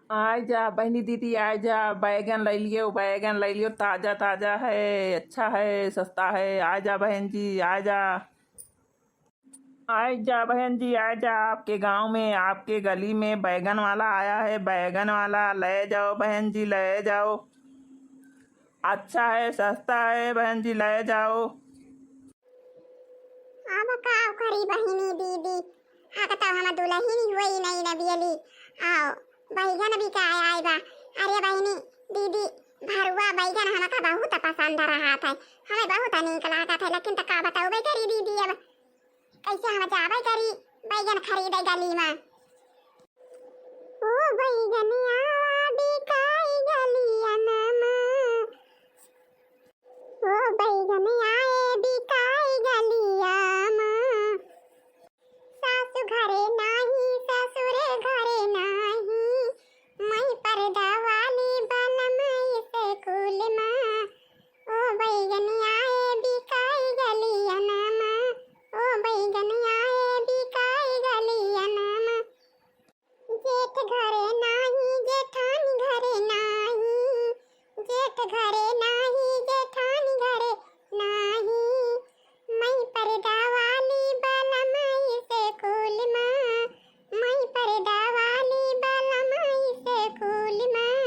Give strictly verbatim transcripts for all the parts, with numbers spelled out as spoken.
आइ जा बहिनी दीदी, आइ जा, बैगन लइ लियो, बैगन लइ लियो, ताजा ताजा है, अच्छा है, सस्ता है, आइ जा बहन जी, आइ जा। आइ जा बहन जी, आइ जा, आपके गाँव में, आपके गली में बैगन वाला आया है, बैगन वाला, लइ जाओ बहन जी, लइ जाओ, अच्छा है, सस्ता है बहन जी, लइ जाओ। अब का करी बहिनी दीदी, आग तो हम दुलहिन हुई नहीं न बियली। आओ, बैगन बिकाए आए बा। अरे बहिनी दीदी, भरुआ बैगन हमका बहुत पसंद रहत है, हमें बहुत नीक लागत है, लेकिन त का बताउबे करी दीदी, अब कैसे हम जाबे करी बैगन खरीदे गली में। ओ बैगनिया बिकाई गलियन में, ओ बैगनिया ए बिकाई गलिया में। सासु घरे नाही, ससुरे घरे नाही, मई पर्दा वाली बलम स्कूल में। ओ बैगनिया ए बिकाई गलियन में, ओ बैगनिया ए बिकाई गलियन में। जेठ घरे नाही, जेठानी घरे नाही, जेठ घरे नाही, जेठानी घरे नाही। मई पर्दा वाली बलम स्कूल में, मई पर्दा वाली बलम स्कूल में।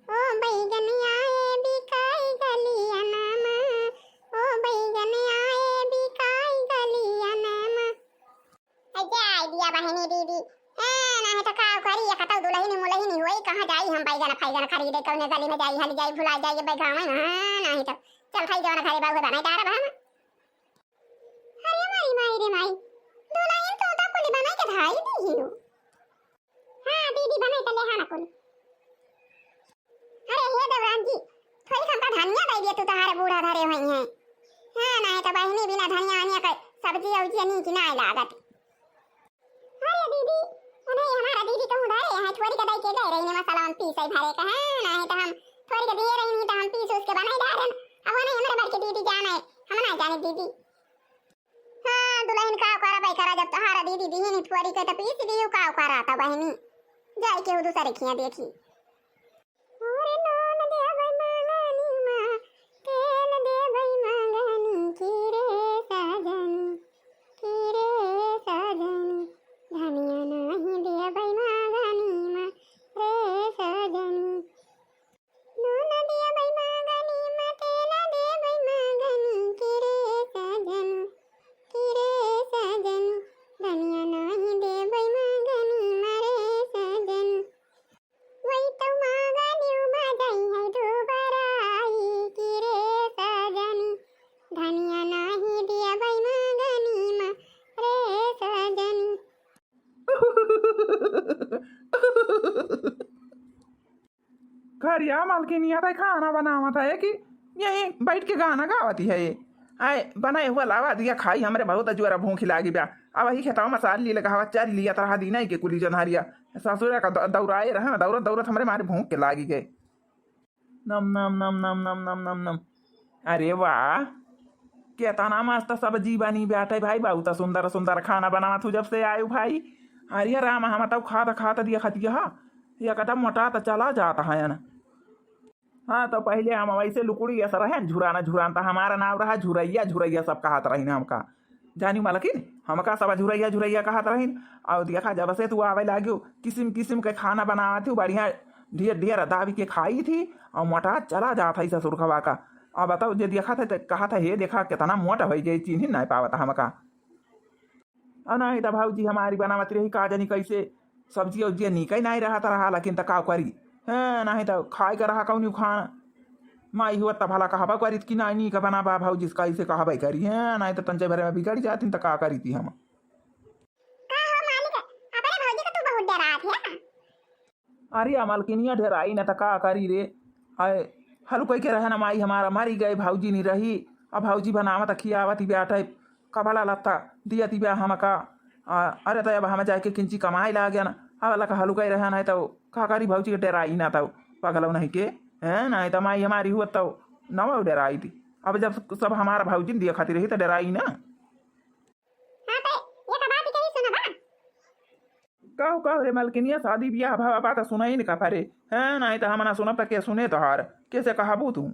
ओ बैगनिया ए बिकाई गलियन में, ओ बैगनिया ए बिकाई गलियन में। ऐसे आइ दिया बहिनी दीदी। हाँ, नाही त का करी, ये कतौ दुलहिनी मुलहिनी होई, कहाँ जाई हम बैगन फैगन खरीदे, कौने गली में जाई, हली जाई, भुला जाई, ये बैगावे ना, हाँ, नाही त। चल खाई जवन घरे बाबू बनाई डारब हम। अरे माई, माई रे माई, दुलहिन तो उता कुली बनाई के धाई दी ही हो। हाँ दीदी, बनाई त ले आना कुली। अरे हे देवरान जी, थोड़ी हमका धनिया दे दिया, तू तोहारे बूढ़ा धरे हुई हैं। हाँ, नाही तो बहिनी बिना धनिया वनिया के सब्जी उब्जी नीक नाही लागत। अरे दीदी, उन्हें हमारा दीदी कहूँ धरे हैं, थोड़ी के दई के गए रही ने मसाला हम पीसे भरे के, हाँ, नाही तो हम थोड़ी के दिए रही, नहीं तो हम पीस उस के बनाई डालन। अब उन्हें हमारे बड़के दीदी जाने, हम ना जाने दीदी। हाँ, दुलहिन का करा भाई करा, जब तोहारा दीदी दीहिन थोड़ी के त पीस दियो, का करा त बहिनी, जाए के दूसरे खिया देखी। अरे नून देबै मांगनी मा, तेल देबै मांगनी, की रे साजनी, की रे साजनी, धनिया नाही देबै मांगनी मा, रे साजनी। नून देबै मांगनी मा, तेल देबै मांगनी, की रे साजनी, की रे साजनी, धनिया नाही देबै मांगनी मा, रे साजनी। वही तो मांगनी मा जाई है दुबराई, की रे साजनी, धनिया नाही देबै मांगनी मा, रे साजनी। खरिया मलकिनिया तै खाना बनावत है कि यहीं बैठ के गाना गावत है? आए, बनाए हुआ लावा दिया खाई, हमरे बहुत जोरा भूख लागी बा। अब वही खेतवा में सार ली लगावा, चर लिया तरह दीना के कुली जनहरिया। ससुरा का द-, दौराए रहे ना, दौरत दौरत हमरे मारे भूख के लागी गए। नम, नम, नम, नम। अरे वाह, केतना मस्त सब्जी बनी बाटे भाई, बहुत सुंदर सुंदर खाना बनावत हूँ जब से आयु भाई। अरे राम, हम तब खात खात दिया खतिया हा, एकदम मोटा त चला जाता है ना। हाँ, तो पहिले हम वैसे लुकुड़ी ऐसा रहे, झुराना झुराना, तो हमारा नाम रहा झुरैया, झुरैया सब कहत रही ना हमका। जानी मलकिन, हमका सब झुरैया झुरैया कहत रहिन। और देखा, जब से तू आवे लाग्यो, किसिम किसिम के खाना बनावत हूँ, बढ़िया ढेर ढेर दाबी के खाई थी, और मोटा चला जात है ससुर खवा का। अब बताओ, जे देखा था, तो कहा था, "हे देखा, कितना मोटा हो गई, चीन्ही नहीं पावत हमका।" और नहीं तो भौजी हमारी बनावत रही, का जानी कैसे सब्जी उब्जी नीक ही नहीं रहत रहा, लेकिन त का करी, हैं, नहीं तो खाए के रहा कौनी खाना। माई हुआ त भला कहबा करीत कि नहीं नीक बनाबा भौजी, कैसे कहबे करी, हैं, नहीं तो तंचे भरे में बिगड़ जाती त का करी थी हम। का हो मालिक, अपने भौजी का तू बहुत डरात है? अरे, आ मलकिनिया डेराई न त का करी रे। आए, हलुकई के रहे न माई हमारा मरी गए, भौजी नहीं रही। अब भौजी बनावत खियावत ही बैठे, कपड़ा लत्ता दियत ही बा हमका। आ, अरे, तो अब हम जाके किंची कमाए लागे न। अब लक हलुकई रहे न, तो का करी भौजी के डेराई न तो पगलौ नहीं के, हैं, नहीं तो माई हमारी हुआ तो नवा डेराई थी। अब जब सब हमारा भौजी दिया खाती रही तो डेराई ना। हाँ, तो ये का बात कही सुना बा? कहो, कहो रे मलकिनिया, शादी बियाह भवा बा त सुनई न का परे। हैं, नाहीं त हम ना सुनब त के सुने तोहार? कैसे कहबू तू?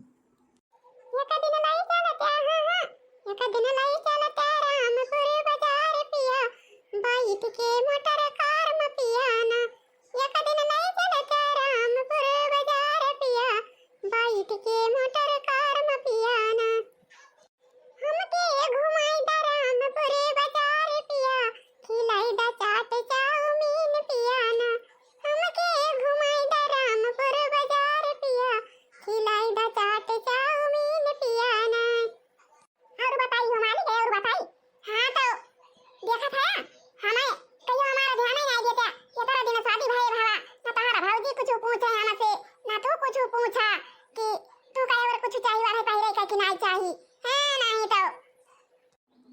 एक दिन लाई चलत, हाँ, हाँ, एक दिन लाई चलत रामपुर बाजार पिया, बैठ के मोटर कार में पिया ना। एक दिन लाई चलत रामपुर बाजार पिया, बैठ के मोटर कार में पिया ना। हमके घुमाई दा रामपुर बाजार पिया, खिलाई दा चाट चाउमीन पिया ना। हमके घुमाई दा रामपुर बाजार पिया, खिलाई दा चाट चाउमीन पिया ना। और बताई हो मालिक, और बताई। हाँ तो देखत है, हमें कहियो हमारा ध्यान ही नहीं देता। इतना दिन शादी भये भवा, ना तोहरा भौजी कुछ पूछे हमसे, ना तू कुछ पूछा कि तू का और कुछ चाहिए वाला पहिरे का कि नहीं चाहिए। हाँ, नहीं तो।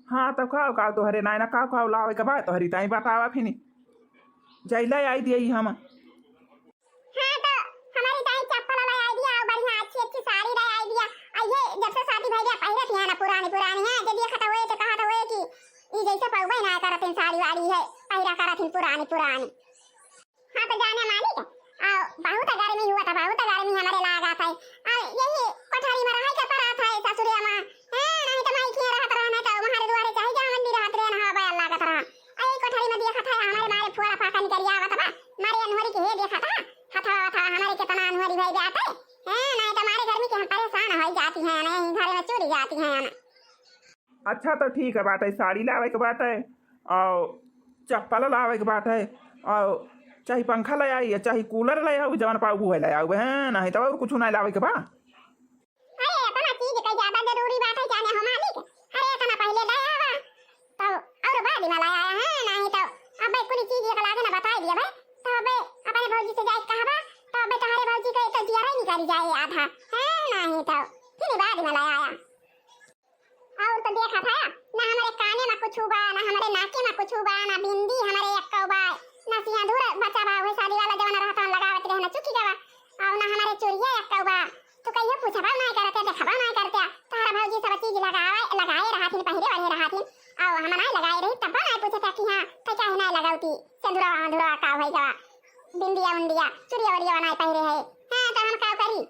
हाँ, तो खाओ, खाओ, तोहरे नाई ना खाओ, खाओ, लावे के बाद तोहरी ताई बतावा फिनी। जैला आई दिए हम। हाँ, तो हमारी ताई चप्पल लाई आई दिया, और बढ़िया अच्छी अच्छी साड़ी लाई आई दिया। और ये जब से शादी भई गया, पहिरत ही है ना पुरानी पुरानी है। जब ये खता हुए तो कहा तो हुए कि ये जैसे पौवे ना करत इन साड़ी वाड़ी है, पहिरा करत इन पुरानी पुरानी। हाँ, तो जाने मालिक, आ, बहुत गर्मी हुआ था, बहुत गर्मी हमारे लागत है। आ, यही कोठरी में रहे के पड़ा था ससुरिया में। हैं, नहीं तो माई के रहत रहे, नहीं तो हमारे दुआरे चाहे जहाँ भी रहत रहे, ना हवा लागत रहा। आ, यही कोठरी में देखत है, हमारे मारे फोड़ा फाका निकल आवत बा। मारे अनहरी के हे देखत है, हथवा था हमारे कितना अनहरी भई जाते। हैं, नहीं तो मारे गर्मी के हम परेशान हो जाती हैं, नहीं घर में चुरी जाती हैं। अच्छा, तो ठीक है, बात है, साड़ी लावे के बात है, और चप्पल लावे के बात है, और चाहे पंखा ले आई, या चाहे कूलर ले आओ, जवन पाऊ है ले आओ, हैं, नहीं तो और कुछ नहीं लावे के बा। अरे, इतना चीज का ज्यादा जरूरी बात है, जाने हो मालिक? अरे, इतना पहले ले आवा, तो और बाद में ले आया है, नहीं तो अब भाई कुल चीज एक लागे ना बताई दिया भाई, तो अबे अपने भौजी से जाए कहबा, तो अबे तुम्हारे भौजी का तो जियरा ही निकल जाए आधा, है, नहीं तो फिर बाद में ले आया। और तो देखा था, ना हमारे काने में कुछ बा, ना हमारे नाके में कुछ बा, ना बिंदी हमारे एक्को बा, ना सिंदूर बचा बा, वही शादी वाला जमाना रहता हम लगावत रहे ना चुकी गवा, और ना हमारे चोरिया एक्को बा। तो कहियो पूछबा ना करते, देखबा ना करते, तोहरा भौजी सब चीज लगावे, लगाए रहथिन, पहिरे वढ़े रहथिन, और हम ना लगाए रही, तब ना पूछता कि हाँ, तो काहे ना लगावती, सिंदूरवा वंदूरवा का होई गवा, बिंदिया उंदिया, चुरिया उरिया ना पहिरे है, हाँ, तो हम का करी?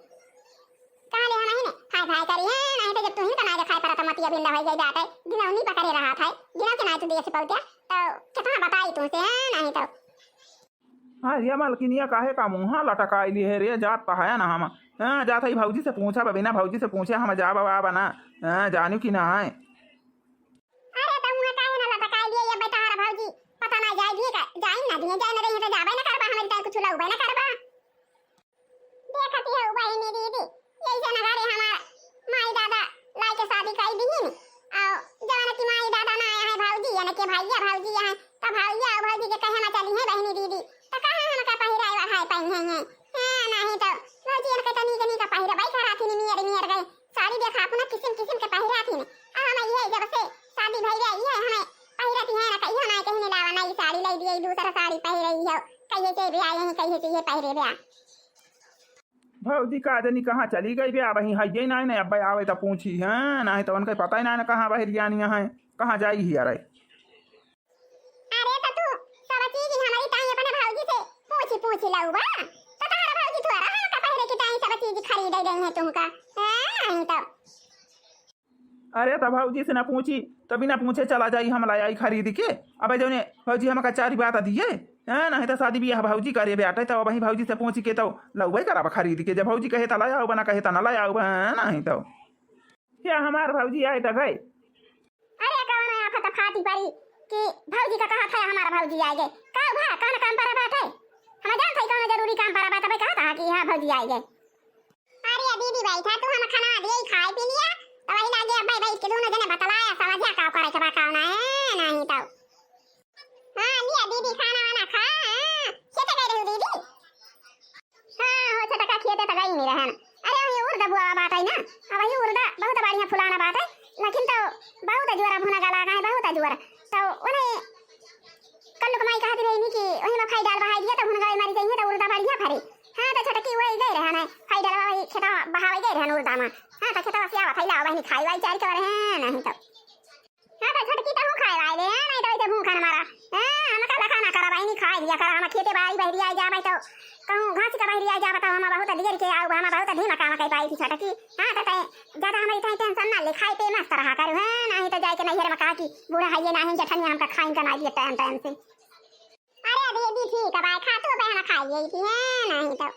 कहाँ ले हम ही ने हाय भाई करी है, नहीं तो जब तुहिन का ना देखाई पड़ा तो मतिया बिंदा होई गई बात है, गिनौनी पकड़े रहा था, गिनौ के ना तू देख पौत्या, तो कितना बताई तुमसे, है, नहीं तो। हाँ, ये मलकिनिया काहे का मुँहा लटकाई ली है रे, जात तो है ना हम, हाँ, जात है भौजी से पूछा, बिना भौजी से पूछे हम जाब आब ना, हाँ, जानू कि ना है। अरे, तो मुँह काहे ना लटकाई लिए, ये बेटा हमारा भौजी, पता ना जाए दिए का, जाए ना दिए, जाए ना दिए, तो जाबे ना करबा, हमारी ताई कुछ लउबे ना करबा। देखती हो बहिनी दीदी, यही से ना घरे हमार माई दादा लाई के शादी कई दीहिन। और जवन की माई दादा ना आया है भौजी, यानी कि भैया भौजी आए, तो भैया और भौजी के कहे में चली है बहिनी दीदी, तो कहाँ हमका पहिराए वढ़ाए पाई है, है? हाँ, नहीं तो भौजी इनके तो नीक नीक पहिरबई कराथिन, नियर नियर गए साड़ी देखा अपना किसिम किसिम के पहिराथिन। आ हम ये जब से शादी भई गई है, हमें पहिरती है ना, कहियो ना कहीं लावा, नई साड़ी लाई दिए, दूसरा साड़ी पहिरे ही हो, कहिए के ब्याह यहीं कहिए के ये पहिरे ब्याह। भौजी का जनी कहाँ चली गई बे, अबहीं हइये नाई ने, अब्बे आवे त पूछी, हैं? नाहीं त उनके पता ही नाई ने कहाँ बहिर जानी है, कहाँ जाई ही अरे। अरे त तू सब चीज हमारी ताई अपने भौजी से पूछी पूछी लउबा, त तोहरा भौजी थोड़ा हमका पहिरे की ताई सब चीज खरीदे गई है तुमका, हैं? नाहीं त अरे, त भौजी से ना पूछी, त बिना पूछे चला जाई, हम ला आई खरीद के। अबे जौने भौजी हमका चारि बात दिए, हैं, नाहीं त शादी बियाह भौजी करे बाटे, त अबहीं भौजी से पूछी के त लउबे करब खरीद के। जब भौजी कहे त ला आउब, ना कहे त ना ला आउब, हैं, नाहीं त। क्या हमार भौजी आए त गए? अरे, कौन आफत फाटी परी कि भौजी का कहा था हमार भौजी आए गए? का भा, कौन काम पर बाटे? हम जानत हई कौन जरूरी काम पर बाटे, भाई कहा था कि हाँ भौजी आए गए। अरे दीदी बैठा, तू हम खाना दिए खाए पी लिया, तो वही लागे अब भाई बैठ के दोनों जने बतलाया समझा का करे के बा का ना है, नहीं तो। हाँ लिया दीदी खाना वाना खा, हाँ, खेते गए रहू दीदी? हाँ हो छोटका खेते तो गई नहीं रहन। अरे वही उर्द बुआ बात है ना, अब वही उर्द बहुत बढ़िया फुलाना बात है, लेकिन तो बहुत जोर भुना गला है, बहुत जोर। तो उन्हें कल्लू के माई कहत रही कि वही में खाई डाल बहाई दिया तो भुन गए मरी जाइए तो उर्दा बढ़िया फरी। हाँ तो छोटकी वही गए रहे ना, खाई डाल वही खेता बहावे गए रहे उर्दा में। हाँ तो खेता से आवत है, लाओ बहनी खाई वाई चार के रहे हैं, नहीं तो। हाँ, तो छोटकी तहूँ खाए वाले हैं, नहीं तो ऐसे भूखन मरा। हाँ, हम का लखा ना करा बहिनी, खाए लिया करा, हम खेते बाड़ी बहरी आई जाबे तो, कहूँ घास का बहरी आई जाबे तो हम बहुत देर के आऊ, हम बहुत धीमा काम कर पाई थी छोटकी। हाँ, तो तै ज्यादा हमारी तै टेंशन ना ले, खाए पे मस्त रहा करू, हाँ, नहीं तो जाए के नैहर में कहा कि बूढ़ा है ये नहीं, जठनिया हमका खाइन का ना दिए टाइम टाइम से। अरे दीदी, ठीक है, बाय, खा तू, बहन खाई गई थी, हाँ, नहीं तो।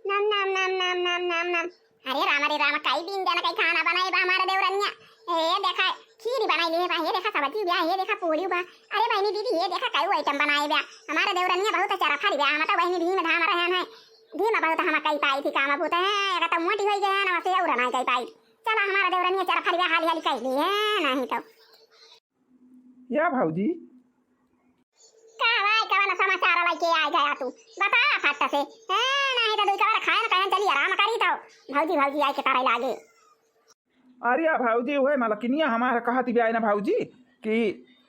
नम, नम, नम, नम, नम, नम, नम। अरे राम, अरे राम, कई दिन जन कई खाना बनाए बा हमारे देवरनिया। ए देखा, खीर बनाई लिए बा, ये देखा सब्जी बा, ये देखा पूरी बा। अरे बहनी दीदी, ये देखा कई आइटम बनाए बा। हमारे देवरनिया बहुत चरफरी बा, हम तो बहनी धीम धाम रहन है। धीम बहुत हम कई पाई थी काम बूते हैं, अगर तो मोटी होई गए हैं ना, वैसे और ना कई पाई। चला हमारा देवरनिया चरफरी बा, हाली हाली कई लिए हैं, नहीं तो। या भौजी? का भाई, कवन समाचार लेके आ गया तू? बता फट से। ए, नहीं तो दुई कवर खाए न कहन चली आराम करी तो भौजी, भौजी आए के तारे लागे। अरे या भौजी, उहे मलकिनिया हमार कहत बिया ना भौजी कि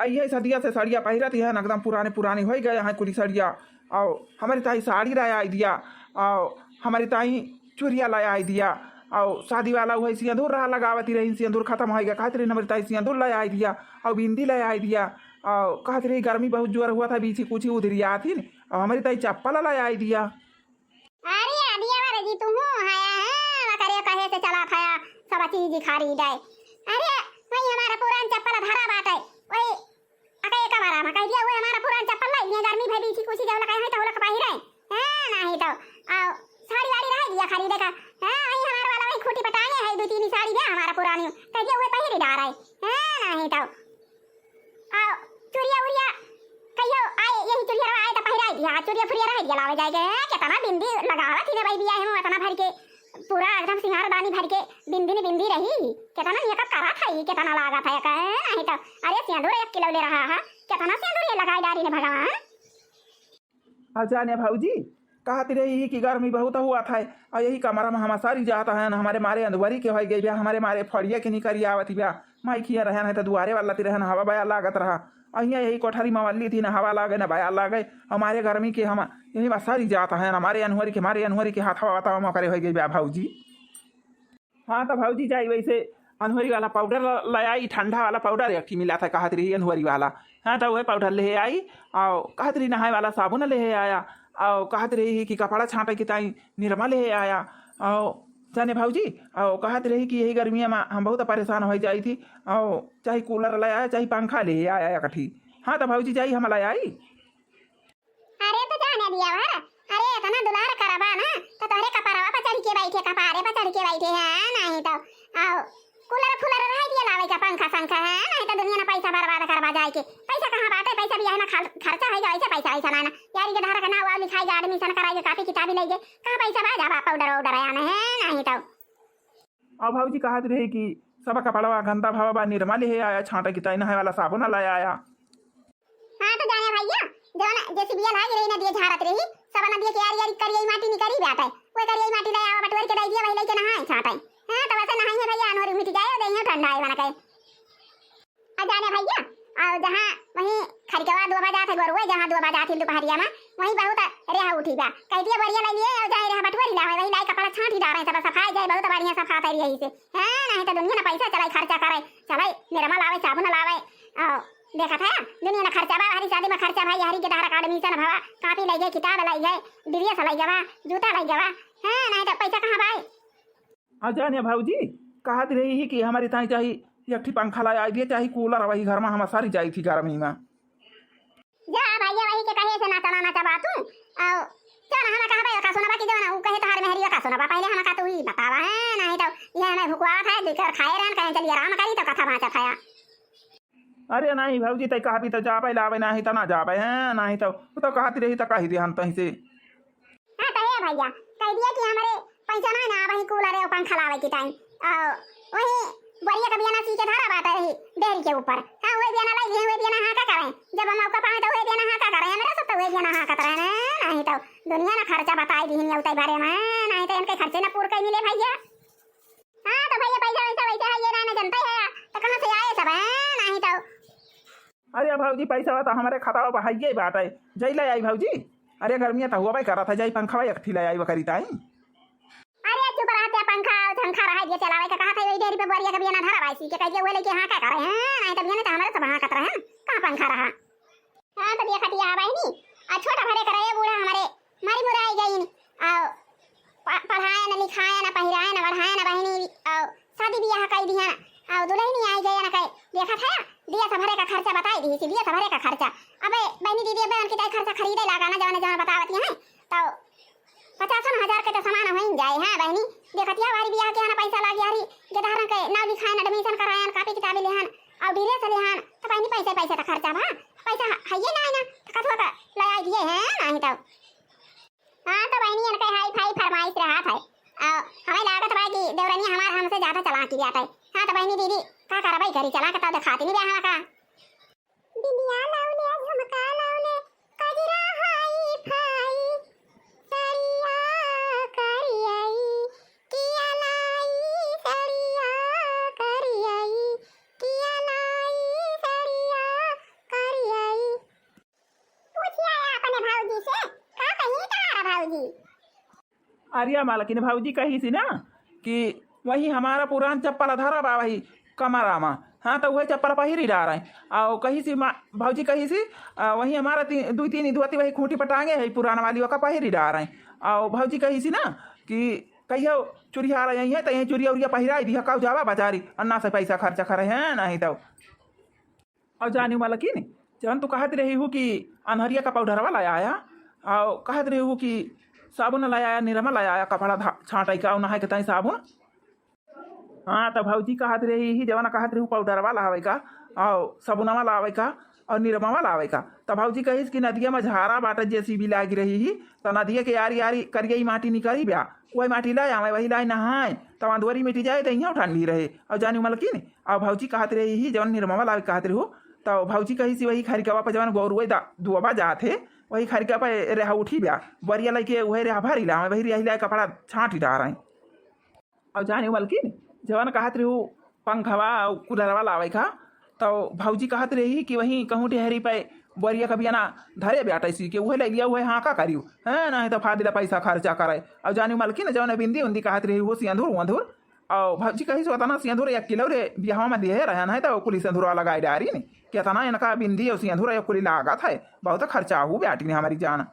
अइहे सदिया से सड़िया पहिरत है ना, एकदम पुराने पुराने होइ गए हैं कुली सड़िया। और हमरी ताई साड़ी लाया आई दिया, और हमरी ताई चुरिया लाया आई दिया, और शादी वाला उहे सिंदूर रहा लगावत ही रही, सिंदूर खत्म होइ गया, कहत रही हमरी ताई सिंदूर लाया आई दिया, और बिंदी लाया आई दिया, और कहत रही गर्मी बहुत जोर हुआ था, बीछी कुछी उधरिया थी, और हमरी ताई चप्पल लाया आई दिया। अरे दिया वाले जी, तू हूँ आया है, वकरे कहे से चला था सब चीज खरीदे। अरे वही हमारा पुरान चप्पल धरा बाटे, वही अके एक बार हम कह दिया, "ओए, हमारा पुरान चप्पल लाई दिया, गर्मी भई बीछी कुछी जौन कहे हैं, तो ओलक पहिरे।" हैं, नहीं तो, आओ, साड़ी वाड़ी रह गया खरीदे का। हैं, वही हमारे वाला वही खूंटी पटांगे है, दो तीन साड़ी बा हमारा पुरानी। कह दिया, "ओए, पहिरे डारे।" हैं, नहीं तो, आओ, चुरिया उरिया, कहियो आए, यही चुरिया रहा आए तो पहिराई दिया, चुरिया फुरिया रह गया लावे जाएगा। हैं, कितना बिंदी लगावत ही ना भाई, बिया है, इतना भर के। पूरा एकदम सिंगारदानी भर के बिंदी ने बिंदी रही। केतना मेकअप करत है, केतना लागत है, कहे नहीं तो। अरे, सेंदूर एक किलो ले रहा है, केतना सेंदूर ये लगाई डारी ने भगवान। अच्छा ने भौजी, कहत रही कि गर्मी बहुत हुआ था, और यही कमरा में हम सरी जात है ना, हमारे मारे अंधुवरी के होइ गई बा, हमारे मारे फड़िया के निकरी आवत बा। माई खिया रहन है तो दुआरे वाला ती रहन, हवा बया लागत रहा। अहिया यही कोठरी में वाली थी ना, हवा लागे ना बया लागे, हमारे गर्मी के हम यही में सरी जात है ना, हमारे अनहुरी के, हमारे अनहुरी के हाथवा वाथवा में करे होइ गई बा भौजी। हाँ तो भौजी जाई वैसे अनहुरी वाला पाउडर ल-, ले आई, ठंडा वाला पाउडर एक ठी मिला था कहत रही अनहुरी वाला। हाँ तो वह पाउडर ले आई, और कहत रही नहाए वाला साबुन ले आया, और कहत रही कि कपड़ा छांटे के ताई निरमा ले आया, और जाने भौजी, और कहत रही कि यही गर्मिया में हम बहुत परेशान होइ जाई थी, और चाहे कूलर ले आया, चाहे पंखा ले आया एक ठी। हाँ तो भौजी जाई हम ले आई। अरे तो जाने दिया भर, अरे इतना दुलार करबा ना, तो तोहरे कपरवा पर चढ़ के बैठे, कपारे पर चढ़ के बैठे हैं, नहीं तो, आओ, कूलर फूलर रह दिया लावे का, पंखा संखा है, नहीं तो दुनिया ना पैसा बर्बाद करबा जाए के। पैसा कहाँ बाटे, पैसा भी है ना, खर-, खर्चा है, ऐसे पैसा, ऐसा ना, ना, यारी के धारा का नाव वाव लिखाई के, admission कराई के, कापी किताबी ले के, कहाँ पैसा बा, जाबा पाउडर वाउडर आने हैं, नहीं तो। और भौजी कहत रही कि सब कपड़वा गंदा भवा बा, निरमा ले आया, छांटे की ताई नहाए वाला साबुन ले आया। हाँ तो जाने भैया, जौन JCB लाई रही, नदिया झारत रही, सब नदिया के यारी यारी करियाई माटी निकरी बाटे, वो करियाई माटी ले आवा, बटोर के दे दिया, वही लेके नहाए छांटे। हाँ तो वैसे नहाई है भैया, अनोरी मिट जाए, देहिया ठंडा है बना के। आ जाने भैया, और जहाँ वहीं खरिकवा दो बजा थे गोरुए, जहाँ दो बजा थे दोपहरिया में, वहीं बहुत रेहा उठी बा। कह दिया बोरिया ले लिए और जाए रेहा बटोरी ला, वही लाई कपड़ा छांटी डारे, सब सफाई जाए, बहुत बढ़िया सफाई रही से। हाँ, नहीं तो दुनिया ना पैसा चलाई, खर्चा करे, चलाई, निरमा लावे, साबुन लावे, और देखत है, दुनिया ना खर्चा बा, हरी शादी में खर्चा भाई, हरी के धारा का admission भवा, कापी लाई गए, किताब लाई गए, dress लाई गवा, जूता लाई गवा। हाँ, नहीं तो पैसा कहाँ भाई? आ जाने भौजी, कहत रही ही कि हमारे ताई चाही एक ठी पंखा लाई आई दिए, चाही कूलर, वही घर में हम सरी जाई थी गर्मी में। जा भैया, वही के कहे से नाचा ना नाचा बा तू। आओ, चल, हम कहबे का सुनबा कि जवन ऊ कहे तोहार मेहरी का सुनबा, पहले हम का तू ही बतावा है, नहीं तो ये हमें भुकवा था, दुकर खाए रहन, कहे चलिए आराम करी तो कथा बाँचत है। अरे नहीं भौजी, तै कहबी तो जाबे लाबे, नहीं तो ना जाबे हैं, नहीं तो वो तो कहती रही तो कही दे हम तहीं से। हाँ तो हे भैया, कह दिया कि हमरे पैसा ना ना, वही कूलर है, पंखा लावे के टाइम। और वही बोरिया का बियाना सी के धरा बात रही डेरी के ऊपर। हाँ, वही बियाना लाई लिए, वही बियाना हाँ का करें, जब हम मौका पाए तो वही बियाना हाँ का करें, मेरा सब तो वही बियाना हाँ का करें, नहीं तो दुनिया ना खर्चा बताई दी नहीं उताई बारे में, नहीं तो इनके खर्चे ना पूर कर मिले भैया। हाँ तो भैया, पैसा वैसा वैसे है, ये ना, ना जनता है, तो कहाँ से आए सब, हैं? नहीं तो। अरे भौजी, पैसा तो हमारे खाता पर है, ये बात है, जैले आई भौजी। अरे गर्मिया तो हुआ भाई करा था, जाई पंखा एक ठी ले आई बकरी ताई। अरे चुप रहते पंखा, पंखा रहा जे चलावे के कहा था, वही डेरी पे बोरिया के बिया ना धरा बाइसी के कहिए वो लेके हाँ का करे हैं, नहीं तो बिया नहीं तो हमारे सब हाँ कत रहे हैं, कहाँ पंखा रहा? हाँ तो देखत या बहिनी, आ छोटा भरे करे बूढ़ा हमारे मारी मुराई गई, आ प-, पढ़ाए न लिखाए न पहिराए न बढ़ाए न बहिनी, आ शादी बियाह कई दिया, आ दुल्हनी आई गई न कई, देखत है दिया सभरे का खर्चा बताई दी, दिया सभरे का खर्चा। अबे बहिनी दीदी, अबे उनके चाहे खर्चा खरीदे लागा ना, जवान जवान बतावती हैं, तो पचासन हजार के तो सामान होइन जाए, हाँ बहिनी। देखतिया बारी बियाह के हन पैसा लाग यारी, गेदहरन के नाव लिखायन, admission करायन, कापी किताबी लेहन, और dress लेहन, तो बहिनी पैसे पैसे तो खर्चा भा, पैसा ह-, हइये ना है ना, तो कथुआ का ले आई दिए हैं, नहीं तो। हाँ तो बहिनी इनके हाई फाई फरमाइश रहा था, और हमें लागत बा कि देवरनिया हमार हमसे ज्यादा चालाक ही जाता है। हाँ तो बहिनी दीदी, का करबई करी, चला के तो दिखाती नहीं बा हमारा का। बिंदिया लौले, झुमका लौले, कजरा हाई फाई, सड़िया करियाई, किया लाई सड़िया करियाई, किया लाई सड़िया करियाई। पूछिया अपने भौजी से, का कही तारा भौजी? अरे मालकिन, भौजी कहिसी ना कि वही हमारा पुरान चप्पल धरा बा वही कमरा मा, हाँ, तो वही चप्पल पहिरी डार है। और कहिसी मा-, भौजी कहिसी, आ, वही हमारा ती-, दुई तीन धोती वही खूंटी पर टांगे है पुरान वाली, ओका पहिरी डार है। और भौजी कहिसी ना कि कहियो चुरिया रही है तो ये चुरिया उरिया पहिराई दी, हकाऊ जावा बाजारी, अन्ना से पैसा खर्चा करे हैं, नहीं तो। और जानी मलकिन, जवन तू कहत रही हूँ कि अन्हरिया का पाउडरवा लाया आया, और कहत रही हूँ कि साबुन लाया आया, निरमा लाया आया, कपड़ा धा-, छांटे का, और नहाए के ताई साबुन। हाँ, तो भौजी कहत रही ही, जवन कहत रही हूँ पाउडरवा लावे का, और साबुनवा लावे का, और निरमवा लावे का। तो भौजी कहिस कि नदिया में झारा बाटे, JCB लागी रही ही, तो नदिया के यारी यारी करिया माटी निकरी ब्या, वही माटी लाई आवे, वही लाई नहाए, तो अंदुअरी मिटी जाए, तो इहाँ ठंडी रहे। और जानी मलकिन, और भौजी कहत रही ही, जवन निरमवा लावे कहत रही हो, तो भौजी कहिसी वही खरिकवा पर जवन गौरुए दा-, दुआबा जात है, वही खरिका पर रेहा उठी ब्या, बरिया लइके वही रेहा भरी ला, वही रेहा ला कपड़ा छांटी डार है। और जानी मलकिन, जवन कहत रही हो पंखवा और कूलरवा लावे का, तो भौजी कहत रही कि वही कहूँ टेहरी पे बरिया का बिया ना धरे ब्या टैसी के, उहे ले लिया, उहे हाँ का करियो, हैं, नहीं तो फादिला पैसा खर्चा करे। और जानी मलकिन, जवन बिंदी उंदी कहत रही हो सिंदूर वंदूर, और भौजी कहिस, "ओतना सिंदूर एक किलो रे बियाहवा में दिहे रहन है, तो कुली सिंदूरवा लगाए डारी ने। केतना इनका बिंदी और सिंदूर एक कुली लागत है, बहुत खर्चा हो ब्याटी ने हमारी जान।" हाँ,